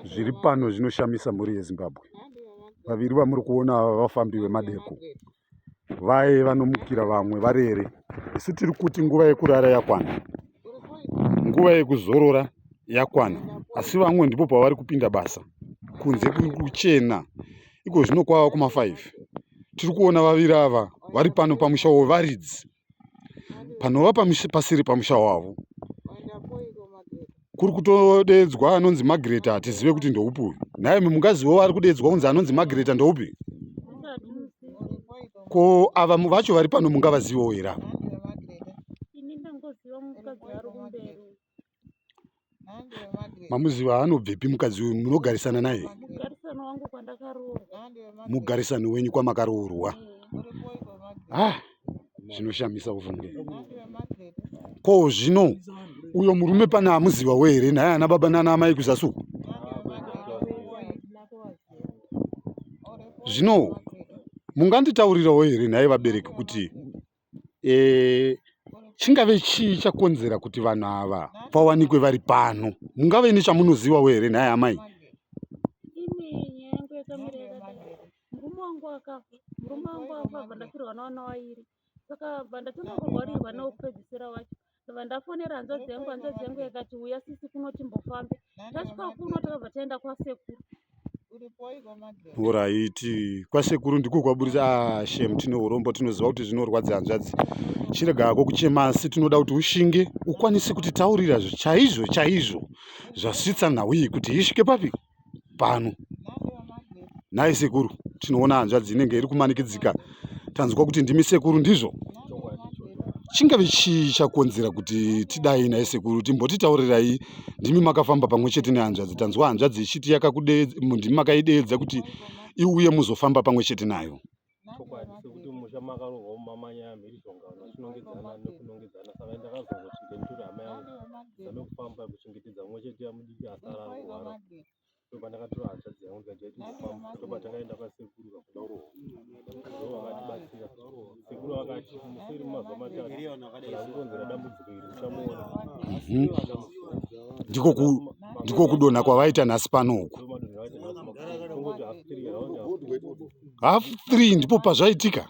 Zviri pano zvinoshamisa mhuri yeZimbabwe. Vaviri vamuri kuona ava vafambi vemadeko. Vaye vanomukira vamwe varere. Isu tiri kuti nguva yekurara yakwana. Nguva yekuzorora yakwana. Asi vamwe ndipo pavari kupinda basa. Kunze kuri kuchena. Iko zvino kwava kuma 5. Tiri kuona vaviri ava vari pano pamusha wevaridzi. Panova pasiri pamusha wavo. Kuri kutodeedzwa anonzi Margaret hatizive kuti ndoupi uyu. Nhaimi mungazivewo ari kudeedzwa kunzi anonzi Margaret ndoupi? Ko ava vacho vari pano mungavazivewo here ava? Ini ndangoziva mukadzi ari kumberi. Mamuziva anobvepi mukadzi uyu munogarisana naye? Mugarisano wangu kwandakaroorwa. Mugarisano wenyu kwamakaroorwa. Ah, zvinoshamisa ufunge. Ko zvino uyo murume pane amuzivawo here naye ana baba nana amai kuzasi uku? Zvino munganditaurirawo here nhai vabereki kuti e, chingave chii chakonzera kuti vanhu ava vawanikwe vari pano? Mungave nechamunozivawo here nhai amai? Ini nyaya yangu yakamira yakadai. Murume wangu akafa. Murume wangu afa bva ndafirwa nevana vairi. Saka bva ndatanga kurwarirwa newekupedzisira wacho. Ndabva ndafonera hanzvadzi yangu, hanzvadzi yangu yakati uya sisi kuno timbofambe. Tasvika kuno takabva taenda kwasekuru. Oraiti kwasekuru ndiko kwaburitsa ah, shem tine urombo tinoziva kuti zvinorwadza hanzvadzi chirega hako kuchema asi tinoda kuti ushinge ukwanise kutitaurira chaizvo chaizvo zvasvitsa nhau iyi kuti isvike papi pano. Nhai sekuru, tinoona hanzvadzi inenge iri kumanikidzika. Tanzwa kuti ndimi sekuru ndizvo? Chingave chii chakonzera kuti tidai nhai sekuru? Timbotitaurirai, ndimi makafamba pamwe chete nehanzvadzi. Tanzwa hanzvadzi ichiti yakakudeedza, ndimi makaideedza kuti iuye muzofamba pamwe chete nayo. Chokwadi sekuti mumusha makarohwa mumamanya mhirizhonga vanhu vachinongedzana nekunongedzana saka ndakazongoti nditore hama yangu zame kufamba kuchengetedza mumwe chete mudiki asara ari kurwara ndopandakatora hanzvadzi yangu ndikati yatimbofamba ndopatakaenda kwasekuru kakuda ndo vakatibatsira sekuru vakati museri mumazuva matatu akukonzera dambudziko iri uchamuona mhm. Ndiko kudonha kwavaita nhasi pano uku. Half 3 ndipo pazvaitika.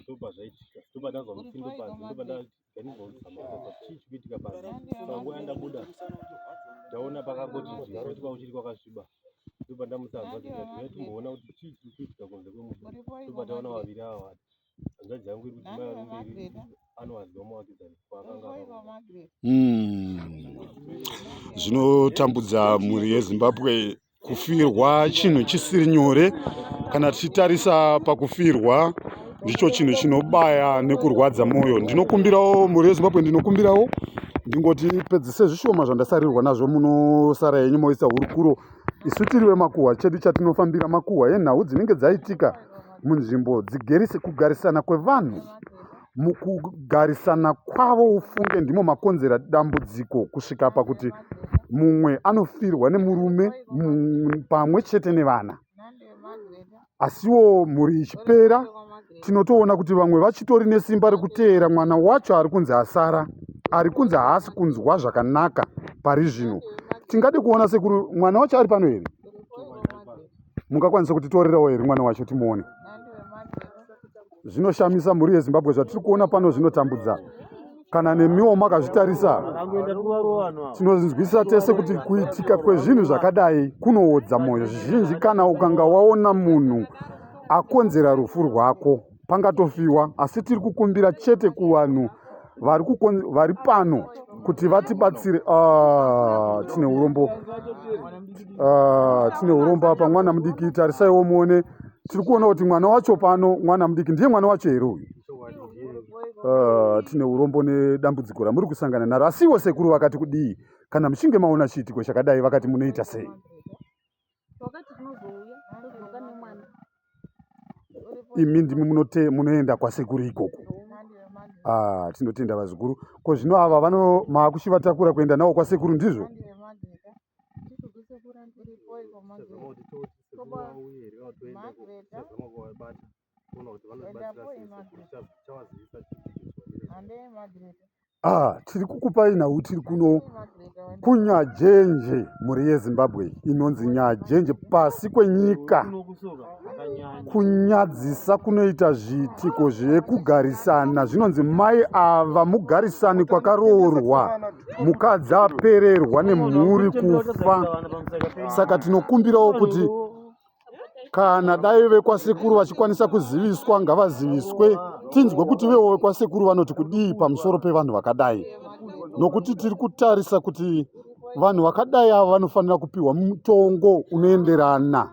Ndaona pakangoti zvekuti kwakuchiri kwakasviba ndopandamusanzwa ndikati uyai timboona kuti chii chiri kuitika kunze kwemusha ndopataona vaviri ava hanzvadzi yangu iri kuti mai vari mberi anowaziva muvakidzani kwaakanga akaroora. Zvinotambudza mhuri yeZimbabwe kufirwa chinhu chisiri nyore. Kana tichitarisa pakufirwa ndicho chinhu chinobaya nekurwadza mwoyo. Ndinokumbirawo mhuri yeZimbabwe, ndinokumbirawo ndingoti pedzise zvishoma zvandasarirwa nazvo, munosara henyu moisa hurukuro. Isu tiri vemakuhwa, chedu chatinofambira makuhwa enhau dzinenge dzaitika munzvimbo dzigerise kugarisana kwevanhu. Mukugarisana kwavo ufunge ndimo makonzera dambudziko kusvika pakuti mumwe anofirwa nemurume pamwe chete nevana. Asiwo mhuri ichipera tinotoona kuti vamwe vachitori nesimba rekuteera mwana wacho ari kunzi asara, ari kunzi haasi kunzwa zvakanaka pari zvino. Tingade kuona sekuru mwana wacho ari pano here? Mungakwanisa kutitorerawo here mwana wacho timuone? Zvinoshamisa mhuri yeZimbabwe zvatiri kuona pano zvinotambudza. Kana nemiwo makazvitarisa tinonzwisisa tese kuti kuitika kwezvinhu zvakadai kunoodza mwoyo zvizhinji. Kana ukanga waona munhu akonzera rufu rwako pangatofiwa, asi tiri kukumbira chete kuvanhu vari pano kuti vatibatsire. Ah, tine urombo, ah, tine urombo apa. Mwana mudiki, tarisaiwo muone, tiri kuona kuti mwana wacho pano, mwana mudiki ndiye mwana wacho here uyu? Tine urombo nedambudziko ramuri kusangana naro, asiwo sekuru vakati kudii kana muchinge maona chiitiko chakadai? Vakati munoita sei? Wakati tinozouya todzoka nemwana. Imi ndimi munoenda kwasekuru ikoko? Ah, tinotenda vazukuru. Ko zvino ava vano maakuchivatakura kuenda navo kwasekuru ndizvo? Ah, tiri kukupai nhau tiri kuno kunyajenje mhuri yezimbabwe inonzi nyajenje pasi kwenyika kunyadzisa kunoita zviitiko zvekugarisana zvinonzi mai ava mugarisani kwakaroorwa mukadzi apererwa nemhuri kufa saka tinokumbirawo kuti kana dai vekwasekuru vachikwanisa kuziviswa ngavaziviswe tinzwe kuti vewo vekwasekuru vanoti kudii pamusoro pevanhu vakadai nokuti tiri kutarisa kuti vanhu vakadai ava vanofanira kupiwa mutongo unoenderana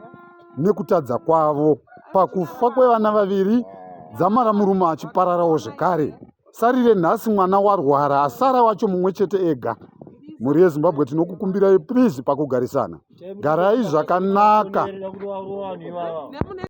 nekutadza kwavo pakufa kwevana vaviri dzamara murume achipararawo zvekare sarire nhasi mwana warwara asara wacho mumwe chete ega mhuri yezimbabwe tinokukumbirai please pakugarisana garai zvakanaka.